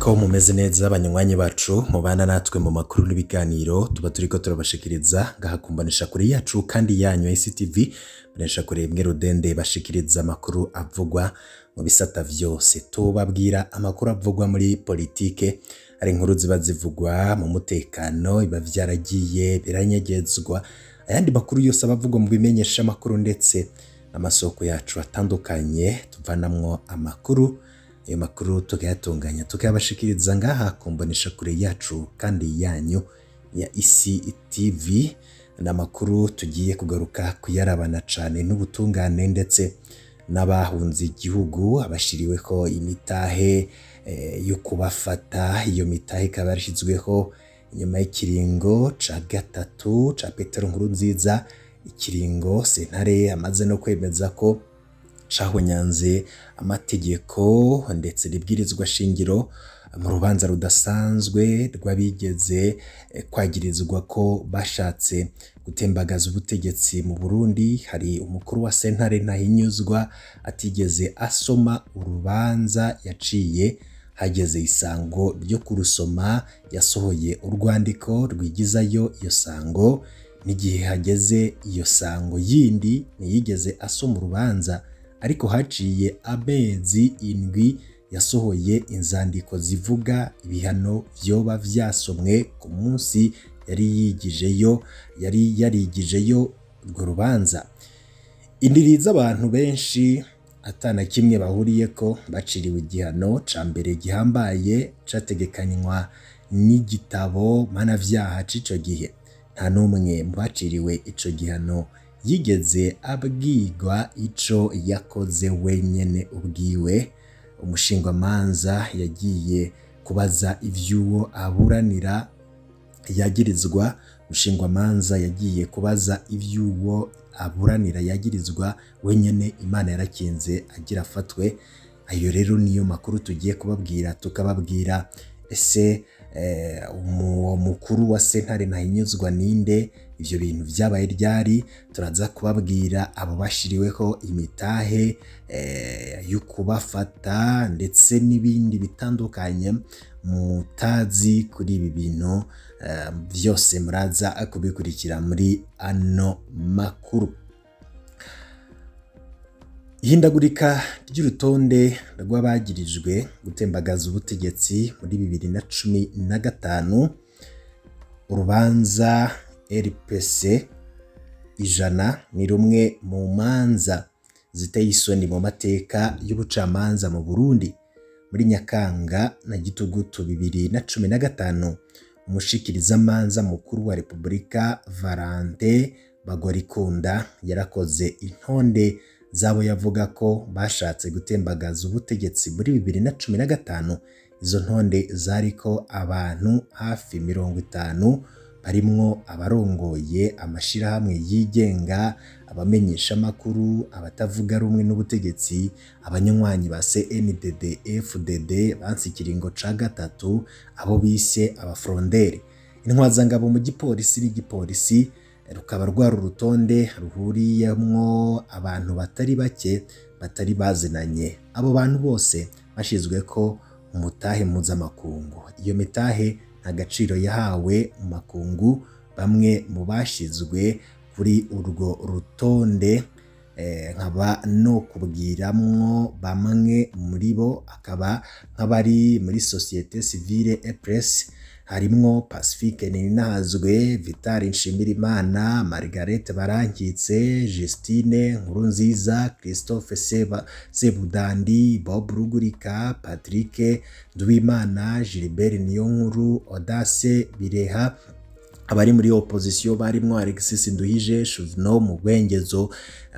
Ko mumeze neza abanywanyi bacu mubana natwe mu makuru n'ibiganiro tuba turiko turabashikiriza ngaha kumbanisha kuri yacu kandi yanyu ICTV banesha kure imwe rudende bashikiriza amakuru avugwa mu bisata vyose. Tubabwira amakuru avugwa muri politike, ari inkuru ziba zivugwa mu mutekano iba vyaragiye biranyegezwa, ayandi makuru yose abavugwa mu bimenyesha amakuru ndetse amasoko yacu atandukanye tuvanamwo amakuru. Ayo makuru tukayatunganya tukayabashikiriza ngaha kumbonesha kure yacu kandi yanyu ya ICTV. N'amakuru tugiye kugaruka kuyarabana cane n'ubutungane ndetse n'abahunze igihugu abashiriweko imitahe yo kubafata. Iyo mitahe ikaba yarashizweho inyuma y'ikiringo ca gatatu ca Petero Nkurunziza, ikiringo sentare amaze no kwemeza ko cahonyanze amategeko ndetse n'ibwirizwa shingiro mu rubanza rudasanzwe rw'abigeze kwagirizwa ko bashatse gutembagaza ubutegetsi mu Burundi. Hari umukuru wa sentare Ntahinyuzwa atigeze asoma urubanza yaciye, hageze isango ryo kurusoma yasohoye urwandiko rwigizayo iyo sango, n'igihe hageze iyo sango yindi ntiyigeze asoma urubanza, ariko haciye amezi 7 yasohoye inzandiko zivuga ibihano vyoba vyasomwe ku munsi yari yarigijeyo urwo rubanza. Indiri z'abantu benshi atana kimwe bahuriyeko baciriwe igihano ca mbere gihambaye categekanywa n'igitabo mpanavyaha c'ico gihe. Nta n'umwe mu baciriwe ico gihano yigeze abwirwa ico yakoze wenyene ubwiwe. Umushingwamanza yagiye kubaza ivy'uwo aburanira yagirizwa, umushingwamanza yagiye kubaza ivy'uwo aburanira yagirizwa wenyene, Imana yarakinze agira afatwe. Ayo rero niyo makuru tugiye kubabwira, tukababwira ese uwo mukuru wa sentare Ntahinyuzwa ninde, ivyo bintu vyabaye ryari. Turaza kubabwira abo bashiriweho imitahe yo kubafata ndetse n'ibindi bitandukanye mutazi kuri ibi bintu vyose muraza kubikurikira muri ano makuru. Ihindagurika ry'urutonde rw'abagirijwe gutembagaza ubutegetsi muri 2015, urubanza RPC 100 ni rumwe mu manza ziteye isoni mu mateka y'ubucamanza mu Burundi. Muri Nyakanga na Gitugutu 2015, umushikirizamanza mukuru wa Republika Valente Bagorikunda yarakoze intonde zabo yavuga ko bashatse gutembagaza ubutegetsi muri 2015. Izo ntonde zariko abantu hafi 50 barimwo abarongoye amashirahamwe yigenga, abamenyesha makuru, abatavuga rumwe n'ubutegetsi, abanywanyi ba CNDD FDD banse ikiringo ca gatatu, abo bise abafronderi, intwazangabo mu gipolisi n'igipolisi. Rukaba rwari urutonde ruhuriyemwo abantu batari bake batari bazinanye. Abo bantu bose bashizwe ko umutahe mpuzamakungu. Iyo mitahe nta gaciro yahawe mu makungu. Bamwe mu bashizwe kuri urwo rutonde nkaba no kubwiramwo bamwe muri bo akaba nk'abari muri société civile et presse, harimwo Pacifique Ninahazwe, Vital Nshimirimana, Margaret Barankitse, Justine Nkurunziza, Christophe Sebudandi, Bob Rugurika, Patrick Nduwimana, Gilbert Niyonkuru, Audace Bireha. Abari muri opposition barimwo Alexis Nduhije, Chouvenot Mugwengezo,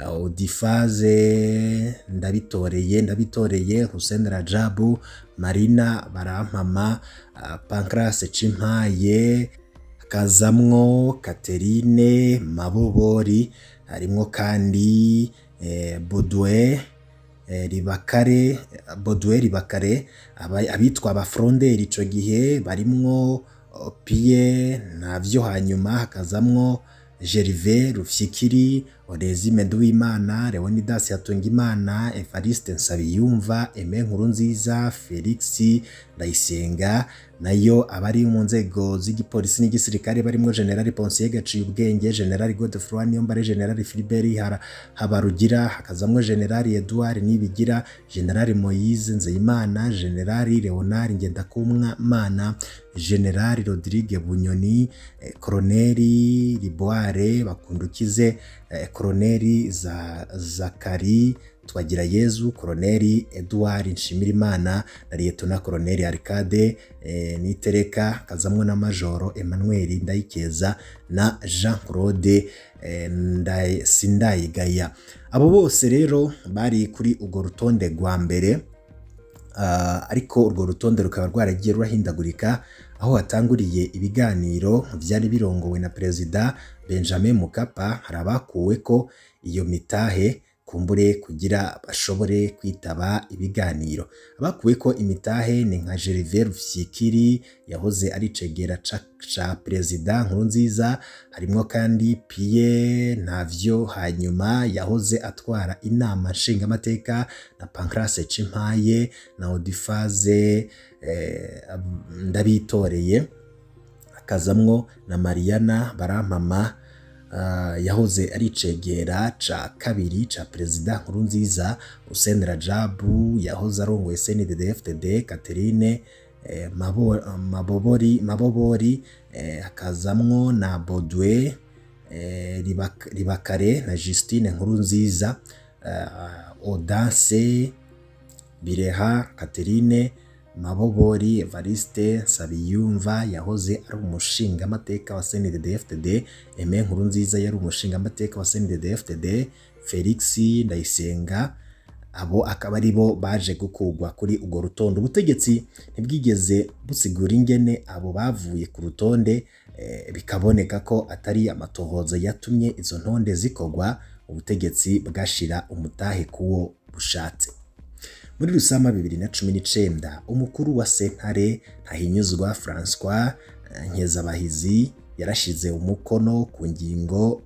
Odifaze Ndabitoreye, Hussein Rajabu, Marina Barampama, Pancras Cimpaye, hakazamwo Catherine Mabobori, harimwo kandi Baudouin Ribakare, abitwa abafronderi ico gihe barimwo Pie Ntavyo, hanyuma hakazamwo Gervais Rufyikiri, Onesime Nduwimana, Leonidas Hatungimana, Evariste Nsabiyumva, Aime Nkurunziza, Felix Ndayisenga. Nayo abari mu nzego z'igipolisi n'igisirikare barimo General Ponsier Gaciyubwenge, General Godefroid Niyombare, General Philibert Habarugira, hakazamwo General Edouard Nibigira, General Moise Nzeyimana, General Leonard Ngendakumwana, General Rodrigue Bunyoni, Colonel Liboire Bakundukize, Colonel Zakari Twagirayezu, Colonel Edouard Nshimirimana na Lieutenant Colonel Arcade Nitereka, kazamwo na Majoro Emmanuel Ndayikeza na Jean Claude Sindayigaya. Abo bose rero bari kuri urwo rutonde rwa mbere, ariko urwo rutonde rukaba rwaragiye rurahindagurika aho hatanguriye ibiganiro byari birongowe na Perezida Benjamin Mkapa. Hari abakuwe ko iyo mitahe kumbure kugira bashobore kwitaba ibiganiro. Abakuwe ko imitahe ni nka Gervais Rufyikiri yahoze ari cegera ca Perezida Nkurunziza, harimwo kandi Pierre Ntavyo hanyuma yahoze atwara inama nshingamateka, na Pancrace Cimpaye na Odifaze Ndabitoreye, akazamwo na Mariana Barampama yahoze ari cegera ca kabiri ca Perezida Nkurunziza, Hussein Rajabu yahoze arongoye CNDD-FDD, Catherine Mabobori, hakazamwo na Baudouin Ribakare na Justine Nkurunziza, Audace Bireha, Catherine Mabobori, Evariste Nsabiyumva yahoze ari umushingamateka wa CNDD-FDD, Aime Nkurunziza yari umushingamateka wa CNDD-FDD, Felix Ndayisenga. Abo akaba ari bo baje gukugwa kuri urwo rutonde. Ubutegetsi ntibwigeze busigura ingene abo bavuye ku rutonde, bikaboneka ko atari amatohoza yatumye izo ntonde zikogwa. Ubutegetsi bwashira umutahe kuwo bushatse. Muri Rusama 2019 umukuru wa sentare Ntahinyuzwa François Nkezabahizi yarashize umukono ku ngingo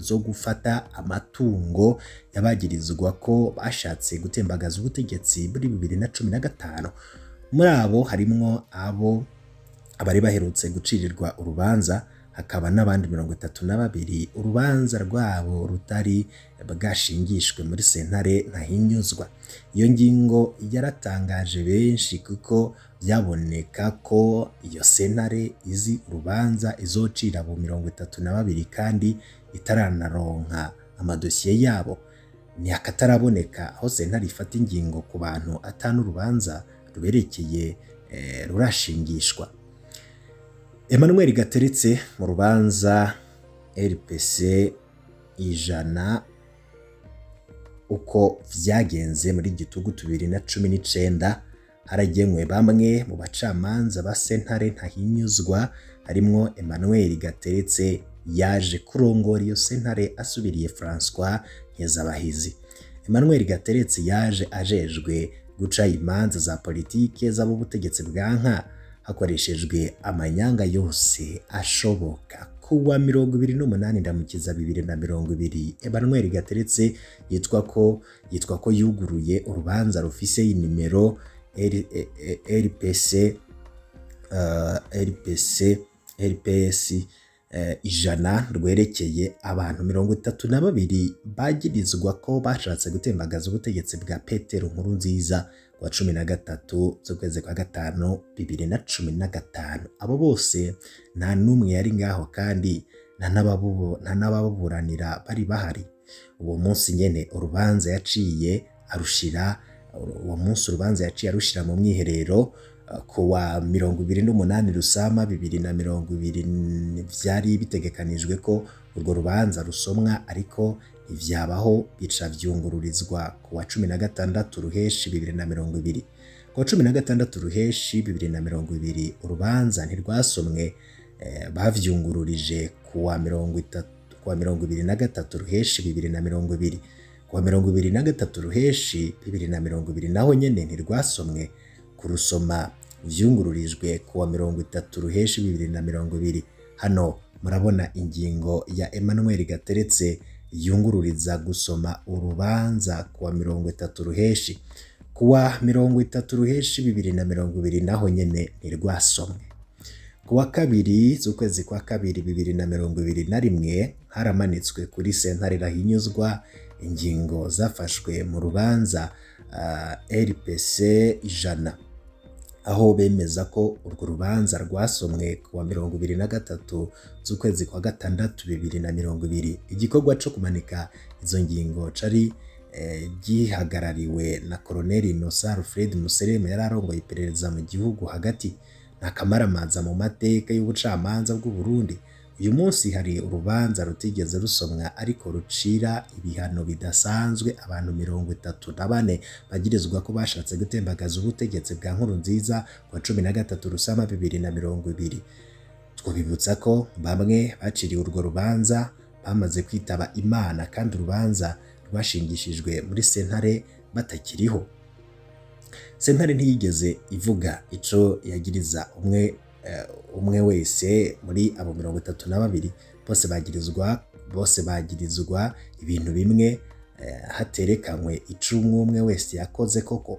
zo gufata amatungo yabagirizwa ko bashatse gutembagaza ubutegetsi muri 2015. Muri abo harimwo abo abari baherutse gucirirwa urubanza, hakaba n'abandi 32 urubanza rwabo rutari bwashingishwe muri sentare Ntahinyuzwa. Iyo ngingo yaratangaje benshi kuko byaboneka ko iyo sentare izi urubanza izocira abo 32 kandi itaranaronka amadosiye yabo. Ni akataraboneka aho sentare ifata ingingo ku bantu atanu urubanza ruberekeye rurashingishwa. Emmanuel Gateretse mu rubanza RPC 100 uko vyagenze muri gitugutu 2019, haragenwe bamwe mu bacamanza ba sentare Ntahinyuzwa, harimwo Emmanuel Gateretse yaje kurongora iyo sentare asubiriye François Nkezabahizi. Emmanuel Gateretse yaje ajejwe guca imanza za politike z'abubutegetsi bwanka hakoreshejwe amanyanga yose ashoboka. Kuwa 28 Ndamukiza 2020 Emmanuel Gateretse yitwa ko yuguruye urubanza rufise inimero RPC RPS 100 rwerekeye abantu 32 bagirizwa ko bashatse gutembagaza ubutegetsi bwa Petero Nkurunziza wa 13 z'ukwezi kwa gatanu 2015. Abo bose nta numwe yari ngaho kandi nta n'ababuranira bari bahari. Uwo munsi nyene urubanza yaciye arushira mu mwiherero kuwa 28 Rusama 2020. Vyari bitegekanijwe ko urwo rubanza rusomwa, ariko ivyabaho bica vyungururizwa kuwa 16 Ruheshi 2020. Kuwa 16 Ruheshi 2020 urubanza ntirwasomwe, bavyungururije kuwa 23 Ruheshi 2020. Kuwa 23 Ruheshi 2020 naho nyene ntirwasomwe, kurusoma vyungururijwe kuwa 30 Ruheshi 2020. Hano Murabona ingingo ya Emmanuel Gateretse yungururiza gusoma urubanza kuwa 30 Ruheshi. Kuwa 30 Ruheshi 2020 naho nyene ntirwasomwe. Kuwa 2 z'ukwezi kwa 2 2021 haramanitswe kuri sentare Rahinyuzwa ingingo zafashwe mu rubanza RPC 100, aho bemeza ko urwo rubanza rwasomwe kuwa 23 z'ukwezi kwa 6 2020. Igikorwa co kumanika izo ngingo cari gihagarariwe na Colonel Innocent Alfred Museremu yari arongoye iperereza mu gihugu hagati. Nakamaramaza mu mateka y'ubucamanza bw'u Burundi. Uyu munsi hari urubanza rutigeze rusomwa ariko rucira ibihano bidasanzwe abantu 34 bagirizwa ko bashatse gutembagaza ubutegetsi bwa Nkurunziza kuwa 13 Rusama 2020. Twobibutsa ko bamwe baciriwe urwo rubanza bamaze kwitaba Imana kandi urubanza rwashingishijwe muri sentare batakiriho. Sentare ntiyigeze ivuga ico yagiriza umwe wese muri abo 32. Bose bagirizwa ibintu bimwe, haterekanywe ico umwe wese yakoze koko.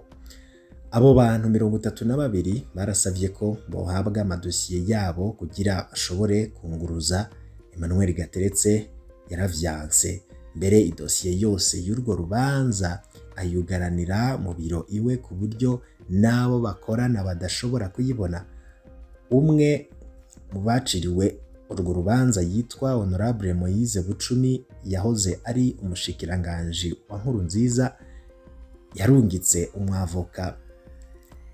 Abo bantu 32 barasavye ko bohabwa amadosiye yabo kugira bashobore kunguruza. Emmanuel Gateretse yaravyanse, mbere idosiye yose y'urwo rubanza ayugaranira mu biro iwe ku buryo n'abo bakorana badashobora kuyibona. Umwe mu baciriwe urwo rubanza yitwa Honorable Moise Bucumi yahoze ari umushikiranganji wa Nkurunziza, yarungitse umwavoka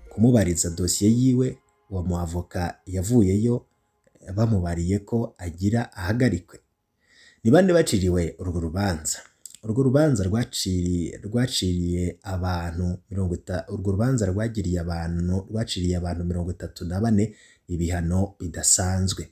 kumubariza dosiye yiwe. Uwo mwavoka yavuyeyo bamubariye ko agira ahagarikwe. Ni bande baciriwe urwo rubanza? Urwo rubanza rwaciriye abantu urwo rubanza rwagiriye abantu rwaciriye abantu 34 ibihano bidasanzwe.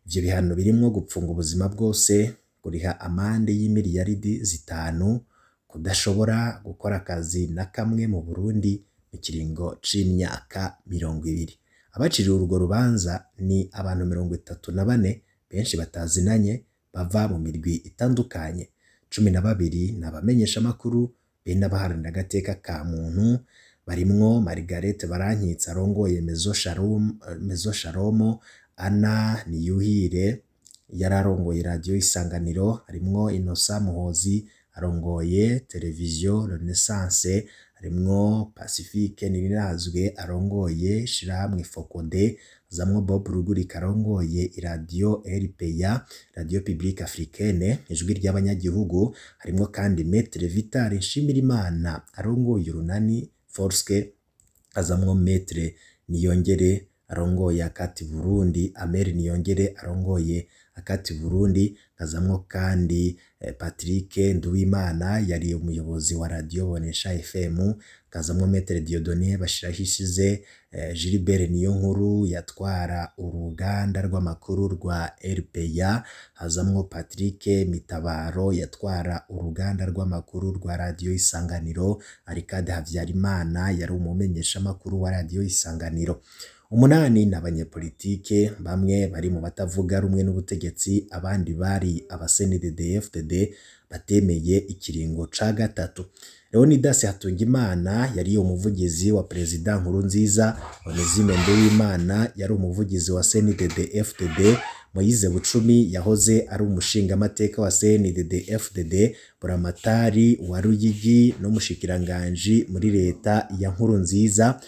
Ivyo bihano birimwo gupfunga ubuzima bwose, kuriha amande y'imiliyaridi 5, kudashobora gukora akazi na kamwe mu Burundi mu kiringo c'imyaka 20. Abaciriwe urwo rubanza ni abantu 34, benshi batazinanye, bava mu mirwi itandukanye. 12 ni abamenyeshamakuru be n'abaharanira agateka ka muntu, barimwo Margaret Barankitse arongoye Mezo Shalom, Anna Niyuhire yararongoye Radio Isanganiro, harimwo Innocent Muhozi arongoye Televiziyo Renaissance, harimwo Pacifique Nirinazwe arongoye Shirahamwe Fokode, zamwo Bob Rugurika arongoye Radio RPA, Radio Publique Africaine, ijwi ry'abanyagihugu, harimwo kandi Maître Vital Nshimirimana arongoye Urunani Forske, azamwo Maître Niyongere arongoye Akati Burundi, Ameri Niyongere arongoye Akati Burundi, azamwo kandi Patrick Nduwimana yari umuyobozi wa Radio Bonesha FM, kazamwo Maître Dieudonné Bashirahishize, Gilbert Niyonkuru yatwara uruganda rw'amakuru rwa RPA, hazamwo Patrick Mitabaro yatwara uruganda rw'amakuru rwa Radio Isanganiro, Arikade Havyarimana yari umumenyeshamakuru wa Radio Isanganiro. 8 ni abanyepolitike, bamwe bari mu batavuga rumwe n'ubutegetsi, abandi bari aba CNDD-FDD batemeye ikiringo ca 3. Leonidas Hatungimana yari umuvugizi wa Perezida Nkurunziza, Onesime Nduwimana yari umuvugizi wa CNDD-FDD, Moise Bucumi yahoze ari umushingamateka wa CNDD-FDD, Buramatari wa Ruyigi n'umushikiranganji muri leta ya Nkurunziza.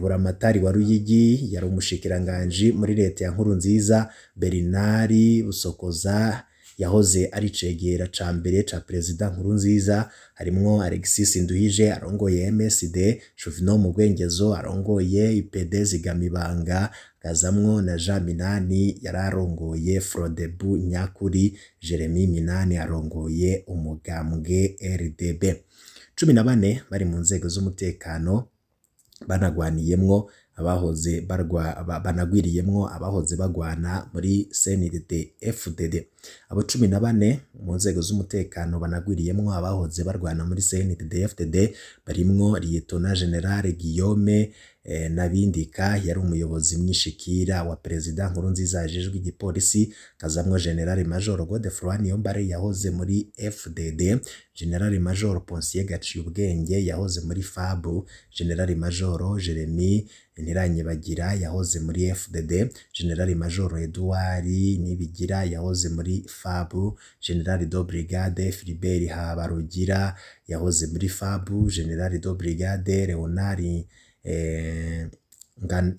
Buramatari wa Ruyigi yari umushikiranganji muri leta ya Nkurunziza, Bernard Busokoza yahoze ari cegera ca mbere ca Perezida Nkurunziza, harimwo Alexis Nduhije arongoye MSD, Juvenal Mugwengezo arongoye IPD Zigamibanga, kazamwo na Jean Minani yararongoye Frodebu Nyakuri, Jeremy Minani arongoye umugambwe RDB. 14 bari mu nzego z'umutekano banagwaniyemwo abahoze barwa banagwiriyemwo abahoze bagwana muri CNDD FDD. Abo 14 mu nzego z'umutekano banagwiriyemwo abahoze barwana muri CNDD-FDD, barimwo Liyetona General Guillaume Nabindika yari umuyobozi mwishikira wa Perezida Nkurunziza ajejwe igipolisi, kazamwo General Major Godefroid Niyombare yahoze muri FDD, General Major Ponsier Gaciyubwenge yahoze muri FAB, General Major Jeremy Ntiranyibagira yahoze muri FDD, General Major Edouard Nibigira yahoze muri FAB, General de Brigade Philibert Habarugira yahoze muri FAB, General de Brigade Leonard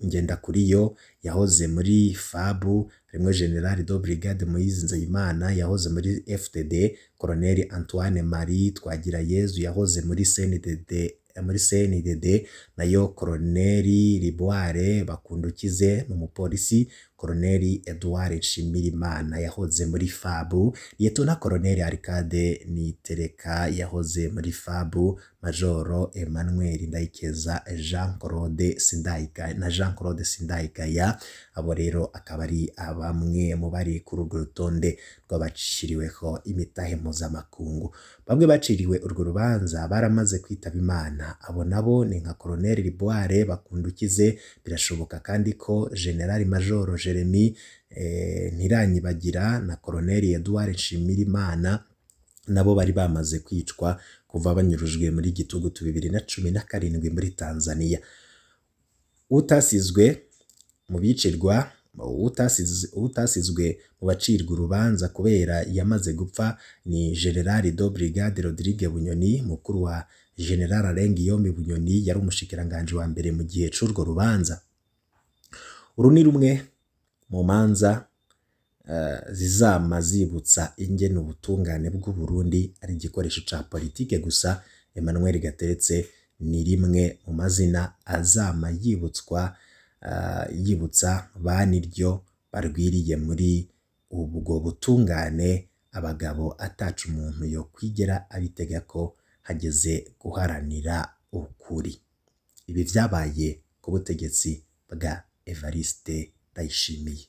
Ngendakuriyo yahoze muri FAB, harimwo General de Brigade Moise Nzeyimana yahoze muri FDD, Colonel Antoine Marie Twagirayezu yahoze muri CNDD muri CNDD, nayo Colonel Liboire Bakundukize n'umupolisi, Colonel Edouard Nshimirimana yahoze muri FAB, Liyetona Colonel Arcade Nitereka yahoze muri FAB, Majoro Emmanuel Ndayikeza Jean Claude Sindayigaya na Jean Claude Sindayigaya. Abo rero akaba ari abamwe mu bari kuri urwo rutonde rw'abaciriweho imitahe mpuzamakungu. Bamwe baciriwe urwo rubanza baramaze kwitaba Imana, abo nabo ni nka Colonel Liboire Bakundukize, birashoboka kandi ko General Major Jeremy Ntiranyibagira na Colonel Edouard Nshimirimana nabo bari bamaze kwicwa kuva banyurujwe muri Gitugutu 2017 muri Tanzania. Utasizwe mu bicirwa utasizwe mu bacirwa urubanza kubera yamaze gupfa ni General de Brigade Rodrigue Bunyoni, mukuru wa General Alain Guillaume Bunyoni yari umushikiranganje wa mbere mu gihe c'urwo rubanza. Uru ni rumwe mu manza zizama zibutsa ingene ubutungane bw'u Burundi ari igikoresho ca politike gusa. Emmanuel Gateretse ni rimwe mu mazina azama yibutswa yibutsa baniryo barwiriye muri ubwo butungane, abagabo ataca umuntu yo kwigera abitega ko hageze guharanira ukuri. Ibi vyabaye ku butegetsi bwa Evariste Ndayishimiye.